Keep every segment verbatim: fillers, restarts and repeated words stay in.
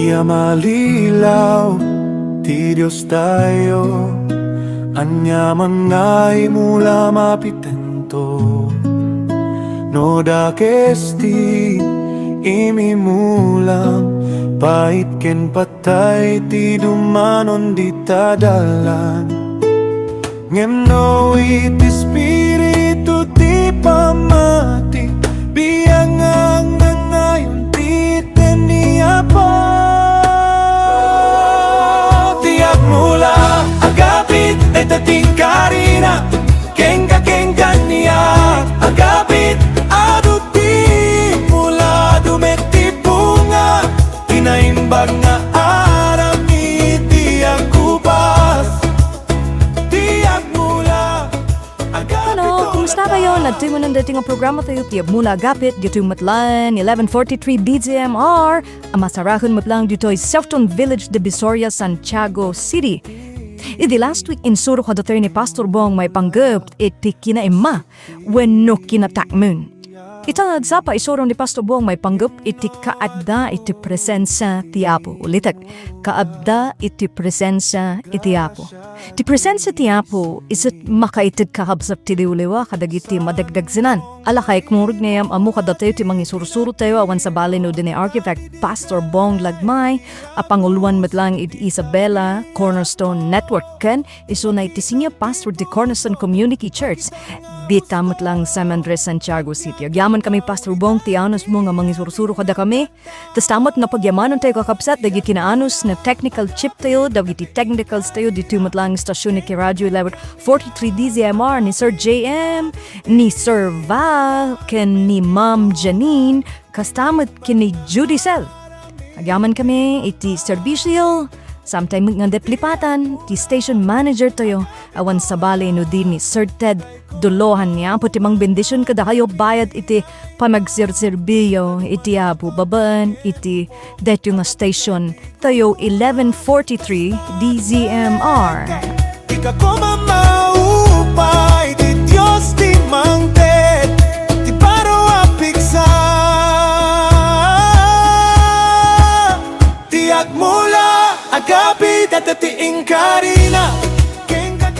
Ti a malilaw ti Diostayo, aniaman nga imula mapitento. No dakes ti imimulam, pait ken patay ti dumanon dita dalan. Ngem no iti Espiritu ti pammati, biang nga agnanayon ti itten ni Apo. Ti agmula, agapit, dayta ti inkarina, kenka, ken kaniak, agapit, adu ti pula, adu met ti bunga, ti naimbag nga aramid ti agubas. Ti agmula, agapit. Hello, kumusta kayo? Nadtoy manen daytoy nga programa tayo, ti Agmula Agapit, ditoy met laeng eleven forty-three D Z M R, a masaraken met laeng ditoy Sefton Village, Divisoria, Santiago City. Idi last week, insuro kadatayo ni Pastor Bong maipanggep iti kinaimma wenno kinatakmen. Ita nga agsapa, isuro ni Pastor Bong maipanggep iti kaadda iti presensia ti Apo. Ulitek, kaadda iti presensia iti Apo. Ti presensia ti Apo, isu ti makaited, kakabsat, ti liwliwa kadagiti madagdagsenan. Ala, kayatko nga ammok, kadatayo ti mangisuro-suro tayo, awan sabali no dina ni Architect Pastor Bong Lagmay, a panguloan met laeng iti Isabela Cornerstone Network, ken isuna iti Senior Pastor ti Cornerstone Community Church, dita met laeng San Andres, Santiago City. Agyamankami, Pastor Bong, ti anusmo nga mangisuro-suro kadakami. Kasta met, napagyamanantayo, kakabsat, dagiti naanus nga technical chief tayo, dagiti technicals tayo, ditoy met laeng stasyon iti Radio eleven forty-three D Z M R, ni Sir J M, ni Sir Val, ken ni Ma'am Janine, kasta met ken ni Judicel. Agyamankami iti serbisyo, sometimes nga deplipatan, ti station manager tayo, awan sabali no di ni Sir Ted Dolohan. Ni Apo ti mangbendision kadakayo bayat iti panagserserbiyo iti Apo babaen iti daytoy nga station tayo, eleven forty-three D Z M R. Ikaw ko mamaupay, ti Dios ti mangted, ti baro a pigsa. Ti agmula, agapit, dayta ti inkarina.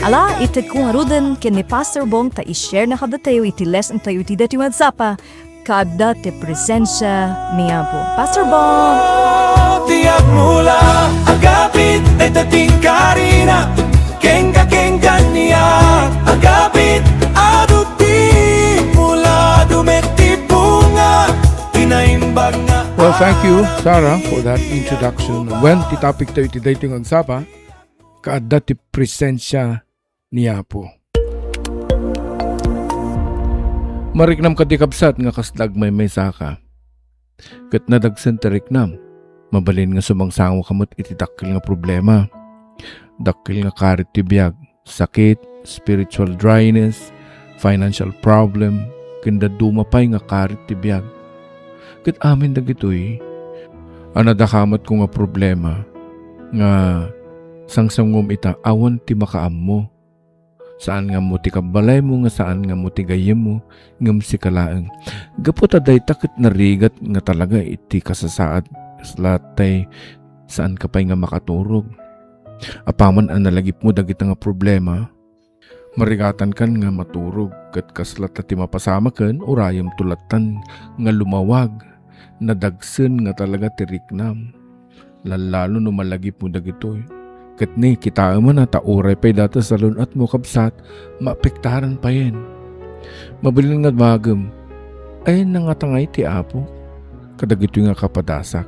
Ala, itedko ngaruden ken ni Pastor Bong ta i-share na kadatayo iti lesson tayo iti daytoy nga agsapa, kaadda ti presensia ni Apo. Pastor Bong! Ti agmula, agapit, dayta ti inkarina. Kenka, ken kaniak, agapit, adu ti pula, adu met ti bunga, ti naimbag nga. Well, thank you, Sarah, for that introduction. Wen, ti topic tayo iti daytoy nga agsapa, kaadda ti presensia ni Apo. Mariknam kadi, kabsat, nga kasla agmaymaysaka. Ket nadagsen ti riknam. Mabalin nga sumangsangoka met iti dakkel nga problema. Dakkel nga karit ti biag, sakit, spiritual dryness, financial problem, ken dadduma pay nga karit ti biag. Ket amin dagitoy, a nadaka met ko nga problema nga sangsangom ita, awan ti makaammo. Saan nga ammo ti kabbalaymo, nga saan nga ammo ti gayyemmo, ngem sika laeng. Gapu ta dayta ket narigat nga talaga iti kasasaad, kasla tay saanka pay nga makaturog. Apaman a nalagipmo dagita nga problema, marigatankan nga maturog, ket kasla ta ti mapasamaken, urayemto lattan nga lumawag, nadagsen nga talaga ti riknam. Lallalo no malagipmo dagitoy. Ket ni, kitaem a ta uray pay data salun-atmo, kabsat, maapektaran payen. Mabalin nga bagem, ay, nangatangay ti Apo kadagitoy nga kapadasak.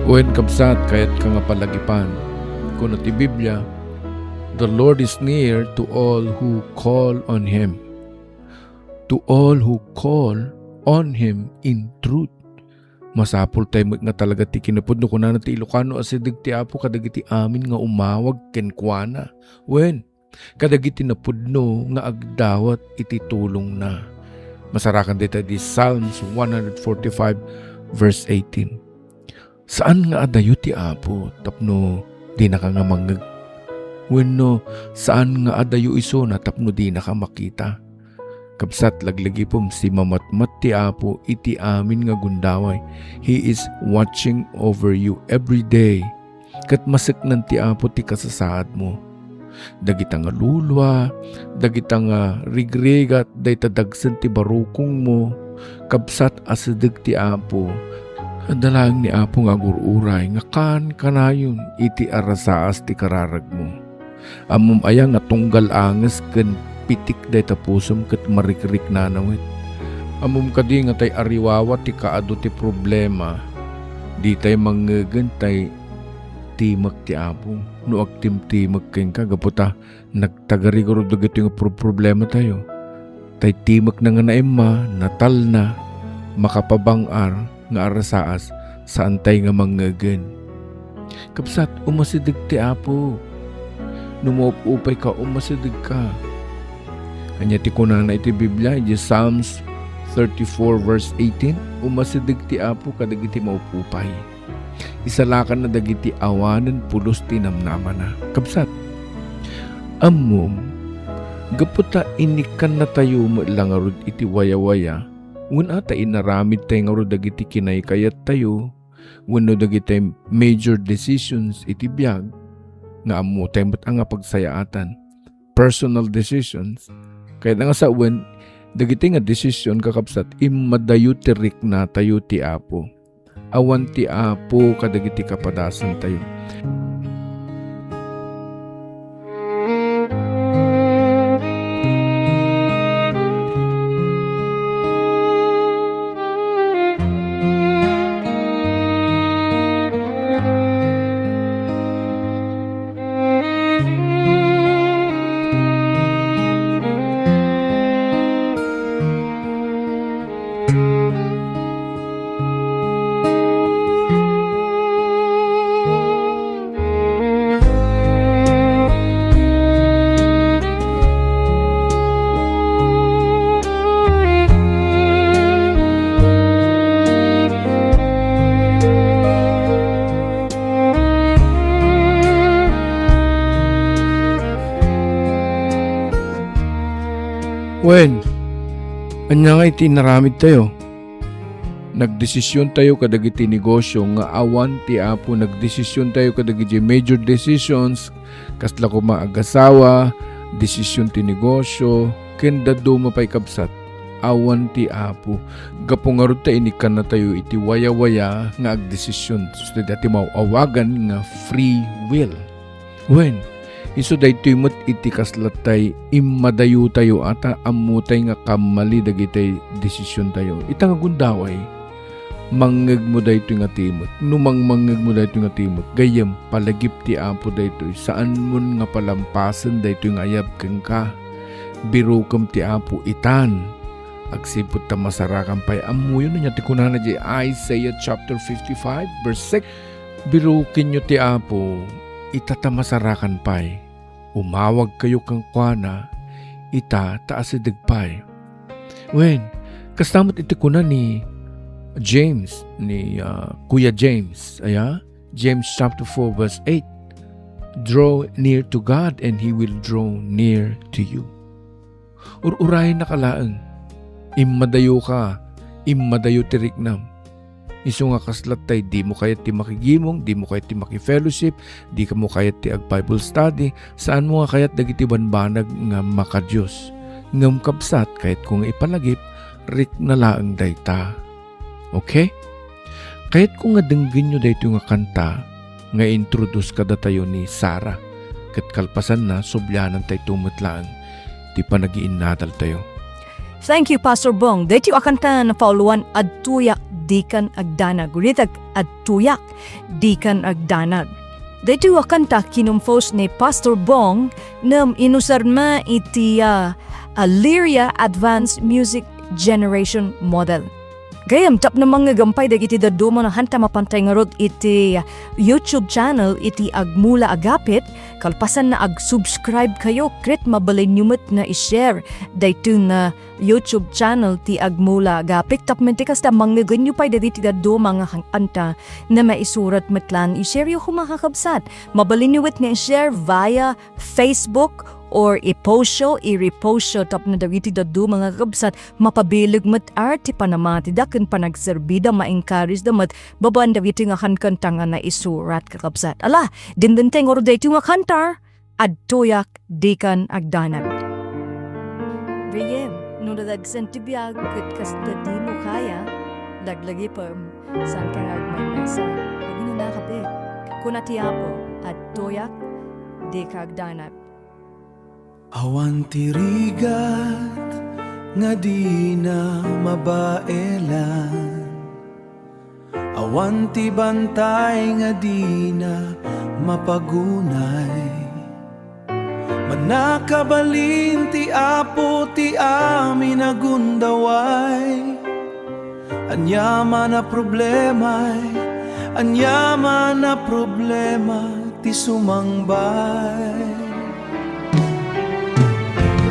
Wen, kabsat, kayatka nga palagipan. Kuna ti Biblia, "The Lord is near to all who call on Him." To all who call on Him in truth. Masapultay met nga talaga ti kinapudno, kunana ti Ilocano, asideg ti Apo kadagiti amin nga umawag kenkuana. Wen, kadagiti napudno nga agdawat iti tulongna. Masarakan dita di Psalms one hundred forty-five, verse eighteen. Saan nga adayo ti Apo tapno dinaka nga mangngeg? Wenno, saan nga adayo isuna tapno dinaka makita? Kabsat, laglagipem, simamatmat ti Apo iti amin nga gundaway. He is watching over you every day. Ket maseknan ti Apo ti kasasaadmo. Dagita nga lulua, dagita nga rigrigat, dayta dagsen ti barukongmo, kabsat, asideg ti Apo. Adda laeng ni Apo nga agur-uray nga kan-kanayon iti arasaas ti kararagmo. Ammom aya nga tunggal anges ken pitik dayta pusom ket marikriknana met? Ammom kadi nga tay ariwawa ti kaadu ti problema? Ditay mangngegen tay timek ti Apo no agtimtimek kenka, gapu ta nagtagari garud dagitoy nga pro-, problematayo. Tay timekna nga naimma, natalna, makapabang-ar nga arasaas, saantay nga mangngegen. Kabsat, umasideg ti Apo. No maupupayka, umasidegka. Ania ti kunana iti Biblia, iti Psalms thirty-four verse eighteen, "Umasideg ti Apo kadagiti maupupay." Isalakanna dagiti awanen pulos ti namnamana. Kabsat, ammom, gapu ta inikkannatayo met la ngarud iti wayawaya, wen ata inaramidtay ngarud dagiti kinaykayattayo, wenno dagiti major decisions iti biag nga ammotay met a nga pagsayaatan, personal decisions. Kayat nga sawen, dagiti nga decision, kakabsat, immadayo ti riknatayo ti Apo. Awan ti Apo kadagiti kapadasantayo. Wen, ania nga iti inaramidtayo? Nagdesisiontayo kadagiti negosio nga awan ti Apo. Nagdesisiontayo kadagiti major decisions, kasla koma agasawa, desisyon ti negosio, ken dadduma pay, kabsat, awan ti Apo. Gapu ngarud ta inikkannatayo iti wayawaya nga agdesisyon, sus, dayta ti maaw-awagan nga free will. Wen, isu daytoy met iti kasla tay immadayotayo a ta ammotay nga kammali dagitay desisiontayo. Ita nga gundaway, mangngegmo daytoy nga timek. No mangmangngegmo daytoy nga timek, gayyem, palagip ti Apo daytoy. Saanmon nga palampasen daytoy nga ayab kenka. Birokem ti Apo itan. Agsipud ta masarakan pay. Ammoyo no ania ti kunana diay Isaiah chapter fifty-five, verse six, "Birokenyo ti Apo, ita ta masarakan pay. Umawagkayo kenkuana, ita ta asideg pay." Wen, kasta met iti kuna ni James, ni, ah, Kuya James, aya? James chapter four verse eight, "Draw near to God and He will draw near to you." Ur-urayennaka laeng. Immadayoka, immadayo ti riknam. Isu nga kasla tay dimo kayat ti makigimong, dimo kayat ti makifellowship, dimo kayat ti ag-Bible study, saanmo nga kayat dagiti banbanag nga maka-Dios. Ngem kabsat, kayatko nga ipalagip, rikna laeng dayta. Okay? Kayatko nga denggenyo daytoy nga kanta nga introduce kadatayo ni Sarah. Ket kalpasanna, sublianantayto met laeng ti panagiinnadaltayo. Thank you, Pastor Bong. Daytoy a kanta napauluan, "Adtoyak, Dikan Agdanag." Ulitek, "Adtoyak, Dikan Agdanag." Daytoy a kanta kinompose ni Pastor Bong ngem inusarna iti, ah, ah, Lyria Advanced Music Generation Model. Gayyem, tapno mangngegam pay dagiti dadduma nga kanta, mapantay ngarud iti YouTube channel iti Agmula Agapit. Kalpasanna, ag-subscribe kayo, ket mabalinyo met nga i-share daytoy nga YouTube channel ti Agmula Agapit. Tapno iti kasta, mangngegyo pay dagiti dadduma nga kanta nga maisurat met laeng. I-shareyo koma, kakabsat. Mabalinyo met nga i-share via Facebook or i-postyo, i-repostyo tapno dagiti dadduma nga kakabsat mapabileg met ti panamatida ken panagserbida, ma-encourageda met babaen dagiti nga kankanta nga naisurat, kakabsat. Ala, dimdem tayo ngarud daytoy nga kanta, Adtoyak Dikan Agdanag. Gayyem, no nadagsen ti biag ket kasta dimo kaya, laglagipem, saanka nga agmaymaysa. Aginana, kapit. Kuna ti Apo, Adtoyak dika agdanag. Awan ti rigat nga dina mabaelan. Awan ti bantay nga dina mapagunay. Mannakabalin ti Apo ti amin a gundaway. Aniaman a problemay, aniaman a problema ti sumangbay.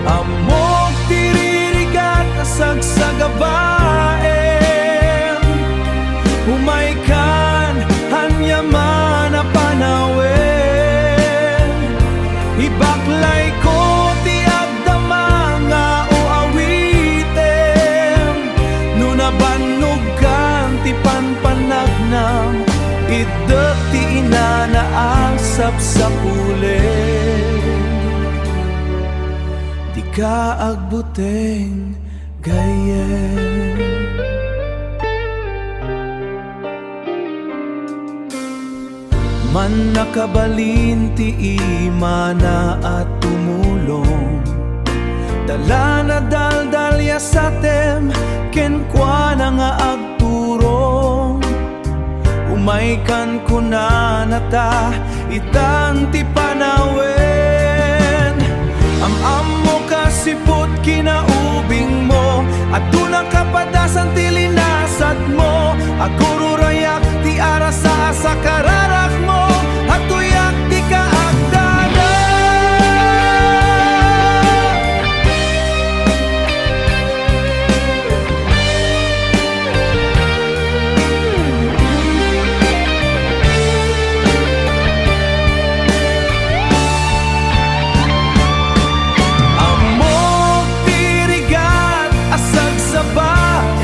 Ammok ti ririgat a sagsagabaem, umaykan aniaman a panawen. Ibaklayko ti agdama nga uawitem, no nabannogkan ti panpanagnam, iddek ti inana a sapsapulen. Dika agbuteng gayyem. Mannakabalin ti imana a tumulong. Dalana daldal ya satem kenkuana nga agturong. Umaykan kunana ta itan ti panawen. Am-ammo kasiput kinaubingmo, aduna kapadasan ti linasatmo. Agururayak ti arasa a sakararakmo, adtoyak dika agdanag. Ammok ti rigat a sagsabaem,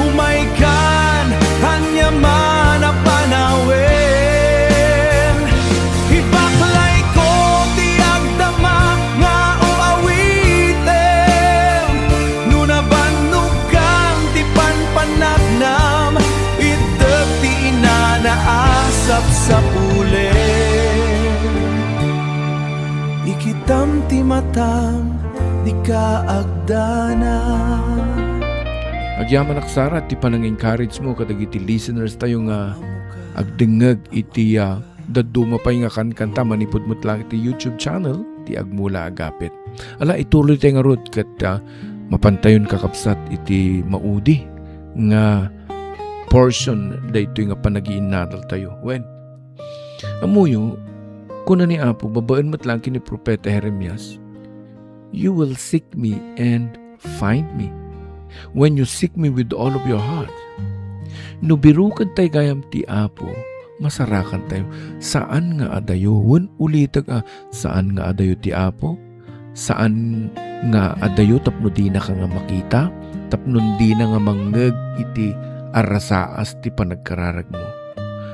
umaykan aniaman a panawen. Ibaklayko ti agdama nga uawitem, no nabannogkan ti panpanagnam, iddek ti inana a sapsapulen. Ikitam ti matam, dika agdanag. Agyamanak, Sara, ti panang-encourage mo kadagiti listeners tayo nga agdengngeg iti, ah, dadduma pay nga kankanta manipud met laeng iti YouTube channel ti Agmula Agapit. Ala, ituloy tayo ngarud ket, ah, mapantayon, kakabsat, iti maudi nga portion daytoy nga panagiinnadal tayo. Wen, ammoyo, kuna ni Apo babaen met laeng ken ni Propeta Jeremias, "You will seek me and find me when you seek me with all of your heart." No biruked tay gayam ti Apo, masarakan tayo. Saan nga adayo, wen ulitek a, saan nga adayo ti Apo. Saan nga adayo tapno dinaka nga makita, tapno dina nga mangngeg iti arasaas ti panagkararagmo.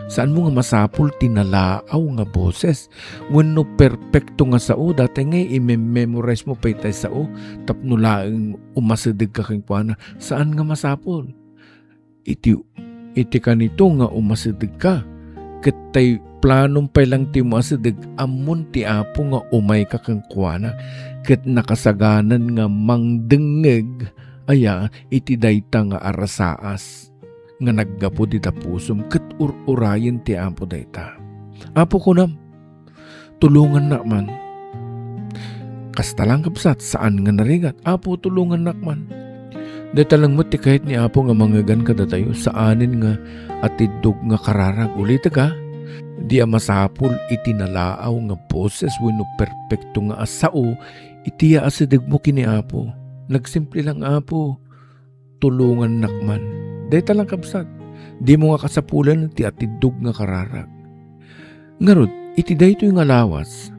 Saanmo nga masapul ti nalaaw nga boses wenno perpekto nga sao, dayta nga i-memorize mo pay tay sao tapno laeng umasidegka kenkuana. Saan nga masapul. Iti, iti kanito nga umasidegka, ket tay planom pay lang ti umasideg, ammon ti Apo nga umayka kenkuana, ket nakasaganan nga mangdengngeg aya iti dayta nga arasaas nga naggapu dita pusom, ket ur-urayen ti Apo dayta. Apo, kunam, tulongannak man. Kasta lang, kabsat, saan nga narigat. Apo, tulongannak man. Dayta lang met ti kayat ni Apo nga mangngegan kadatayo, saanen nga atiddog nga kararag. Ulitek, a, di a masapul iti nalaaw nga boses wenno perpekto nga a sao iti yaasidegmo ken ni Apo. Nagsimple lang, "Apo, tulongannak man." Dayta lang, kabsat. Dimo nga kasapulan ti atiddog nga kararag. Ngarud, iti daytoy nga lawas,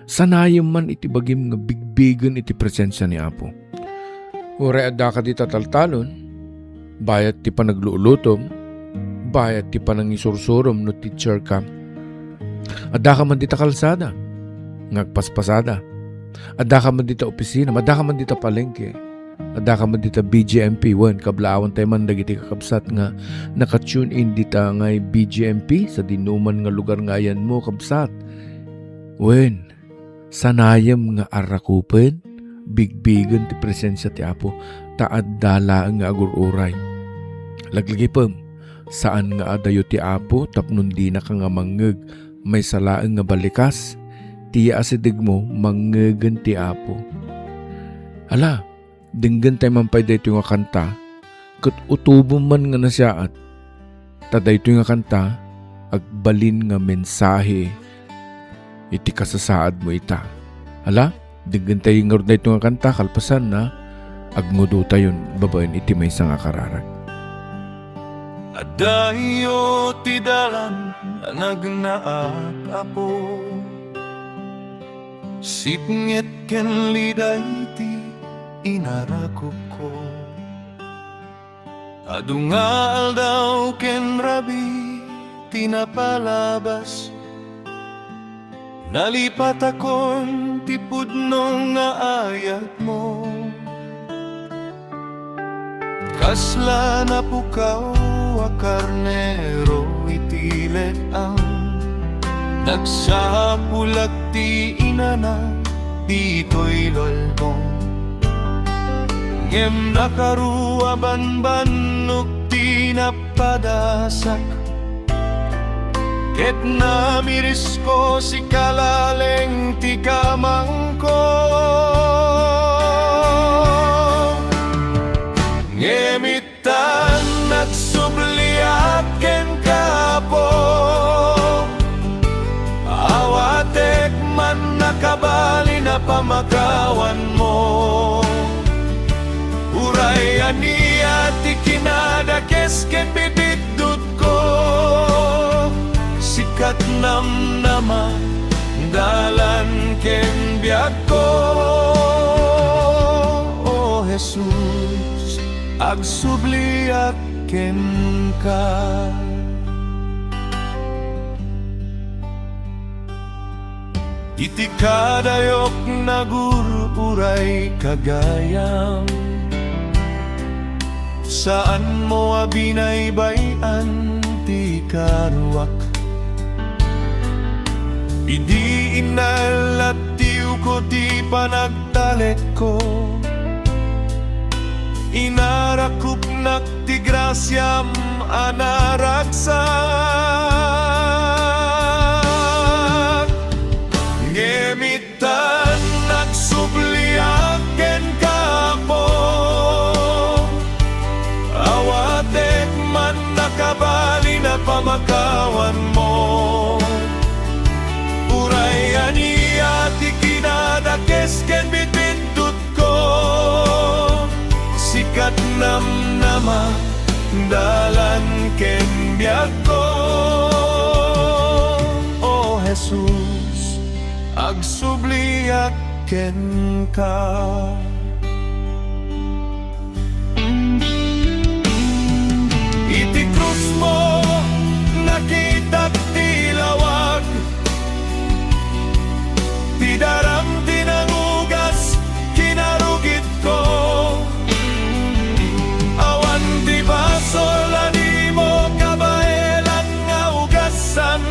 sanayem man iti bagim nga bigbigen iti presensia ni Apo. Uray addaka dita taltalon, bayat ti panagluulutom, bayat ti panangisursurom no teacher ka. Addaka man dita kalsada nga agpaspasada. Addaka man dita opisina, addaka man dita palengke. Addaka man dita B J M P, wen, kablaawan tayo man dagiti kakabsat nga naka-tune in dita ngay B J M P, sadinoman nga lugar nga ayanmo, kabsat. Wen, sanayem nga arrakupen, bigbigen ti presensia ti Apo, ta adda laeng nga agur-uray. Laglagipem, saan nga adayo ti Apo tapno dinaka nga mangngeg, maysa laeng nga balikas, ti yaasidegmo, mangngegen ti Apo. Ala, denggentay man pay daytoy nga kanta, ket utobem man nga nasayaat. Ta daytoy nga kanta, agbalin nga mensahe iti kasasaadmo ita. Ala, denggentay ngarud daytoy nga kanta, kalpasanna, agnudotayon babaen iti maysa nga kararag. Adayo ti dalan a nagnaak, Apo. Sipnget ken liday ti inarakupko. Adu nga aldaw ken rabii ti napalabas, nalipatakon ti pudno nga ayatmo. Kasla napukaw a karnero iti let-ang, nagsapulak ti inana ditoy lolmo. Ngem nakaruabanbannok ti napadasak, ket namirisko sika laleng ti kamangko. Ngem ittan nagsubliak kenka, Apo, awatek man a kabalin a pamakawanmo. Uray ania ti kinadakes ken bibiddut ko, sika't namnama, dalan ken biagko. O Jesus, agsubliak kenka. Iti kadayok nagur-uray kagayam, saanmo a binaybay-an ti karuak. Idi inallattiwko ti panagtalekko, inarakupnak ti grasiam a naragsak. Ngem ittan nagsubliak kenka, Apo, awatek man a kabalin a pamakawanmo. Uray ania ti kinadakes ken bitbiddutko, sika't namnama, dalan ken biagko. O Jesus, agsubliak kenka. Iti krusmo, nakitak ti lawag, ti daram ti nangugas, kinarugitko. Awan ti basol a dimo kabaelan nga ugasan.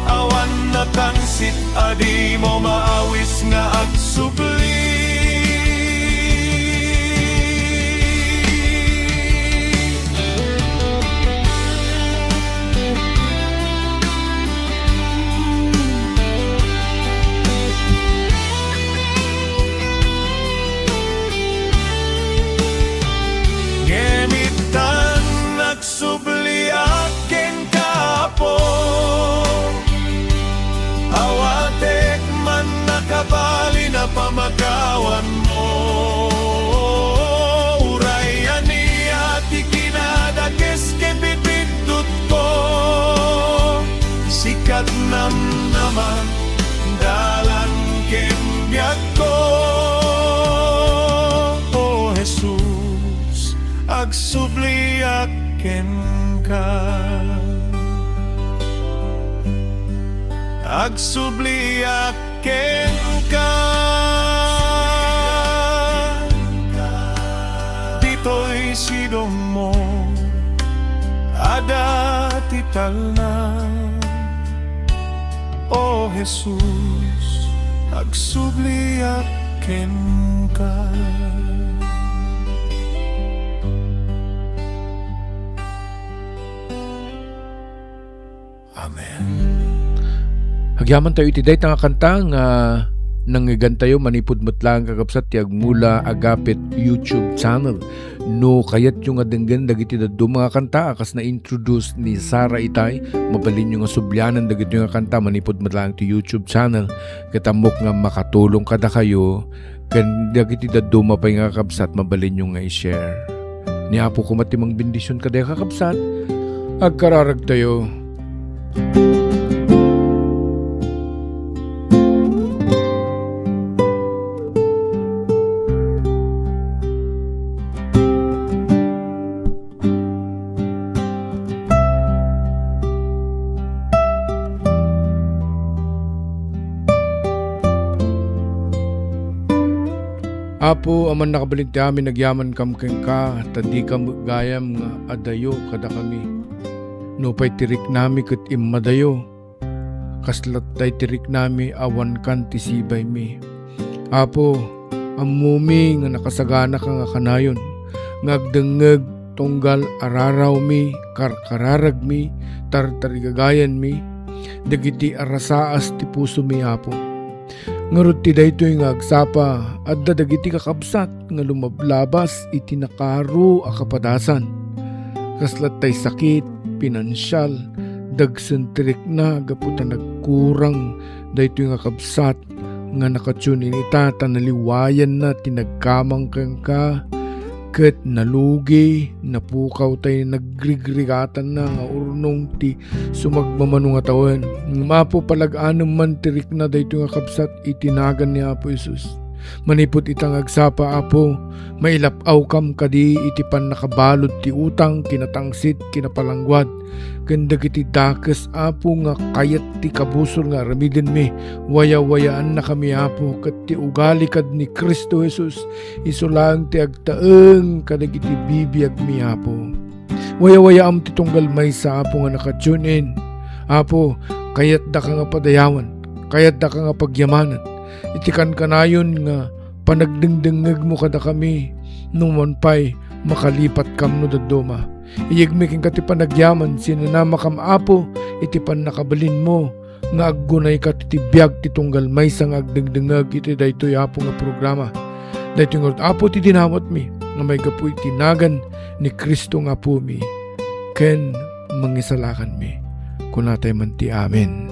Awan natangsit a dimo maawis nga agsubli. Namnama, dalan ken biagko. O Jesus, agsubliak kenka. Agsubliak kenka. Ditoy sidongmo, adda ti talna. O Jesus, agsubliak kenka. Amen. Agyamantayo iti dayta nga kanta nga nangngegantayo manipud met laeng, kakabsat, ti Agmula Agapit YouTube channel. No kayatyo nga denggen dagiti dadduma nga kanta a kas na-introduce ni Sara Itay, mabalinyo nga sublianan dagitoy nga kanta manipud met laeng ti YouTube channel. Ket ammok nga makatulong kadakayo ken dagiti dadduma pay nga kakabsat, mabalinyo nga i-share. Ni Apo koma ti mangbendision kadayo, kakabsat. Agkararagtayo. Apo, Aman a nakabalin ti amin, agyamankam kenka, ta dika met gayam nga adayo kadakami. Nupay ti riknami ket immadayo, kas latta iti riknami awankan ti sibaymi. Apo, ammomi nga nakasaganaka nga kanayon nga agdengngeg tunggal ararawmi, karkararagmi, tartarigagayanmi, dagiti arasaas ti pusomi, Apo. Ngarud ti daytoy nga agsapa, adda dagiti kakabsat nga lumablabas iti nakaro a kapadasan, kas lattay sakit, pinansial, dagsen ti rikna gapu ta nagkurang daytoy nga kabsat nga naka-tune in ita, ta naliwayanna ti nagkamang kenka, ket nalugi, napukaw tay nagrigrigatanna nga urnong ti sumagmamano nga tawen. Ngem Apo, palag-anem man ti rikna daytoy nga kabsat iti nagan ni Apo Jesus. Manipud ita nga agsapa, Apo, mailap-awkam kadi iti pannakabalud ti utang, kinatangsit, kinapalangguad, ken dagiti dakes, Apo, nga kayat ti kabusor nga aramidenmi. Wayawayaannakami, Apo, ket ti ugali kad ni Cristo Jesus, isu laeng ti agtaeng kadagiti bibiagmi, Apo. Wayawayaam ti tunggal maysa, Apo, nga naka-tune in. Apo, kayatdaka nga padayawan, kayatdaka nga pagyamanan iti kankanayon nga panagdengdengngegmo kadakami, no man pay makalipatkam no dadduma. Iyegmi kenka ti panagyaman, sinanamakam, Apo, iti pannakabalinmo nga aggunayka ti biag ti tunggal maysa nga agdengdengngeg iti daytoy, Apo, nga programa. Daytoy ngarud, Apo, ti dinawatmi nga maigapu iti nagan ni Cristo nga Apomi ken Mangisalakanmi. Kunatay man ti amen.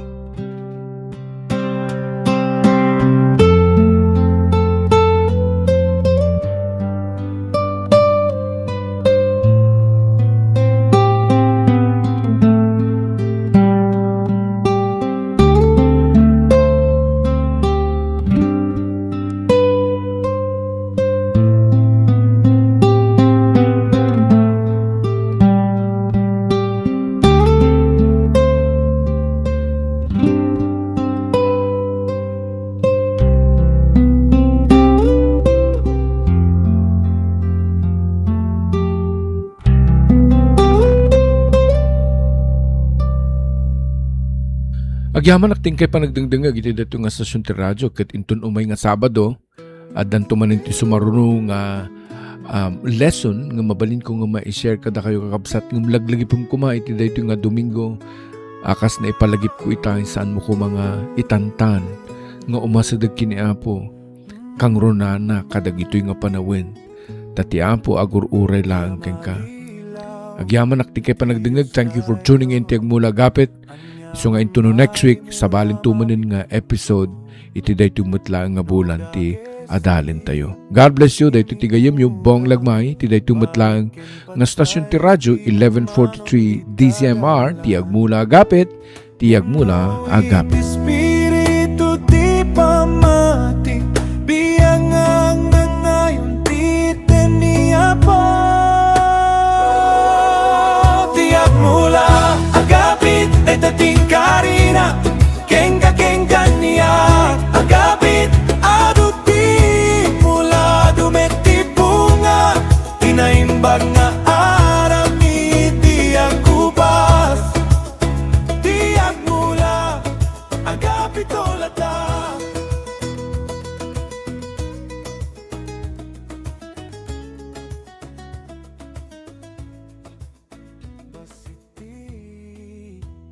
Agyamanak ti inkay panagdengdengngeg iti daytoy nga stasyon ti radyo, ket inton umay nga Sabado, addanto manen ti sumaruno nga, um, lesson nga mabalinko nga ma-share kadakayo, kakabsat, ngem laglagipem koma iti daytoy nga Domingo a kas naipalagipko ita, saanmo koma nga itantan nga umasideg ken ni Apo, kangrunana kadagitoy nga panawen, ta ti Apo agur-uray laeng kenka. Agyamanak ti inkay panagdengngeg. Thank you for tuning in ti Agmula Agapit. Isu nga inton no next week, sabalinto manen nga episode iti daytoy met laeng nga bulan ti adalentayo. God bless you. Daytoy ti gayyemyo, Bong Lagmay, iti daytoy met laeng nga stasyon ti radyo, eleven forty-three D Z M R, ti Agmula Agapit, Ti agmula, Agape. Espiritu ti pammati, biang nga agnanayon ti ten ni Apo. Ti agmula, Agape, dayta ti inkarina,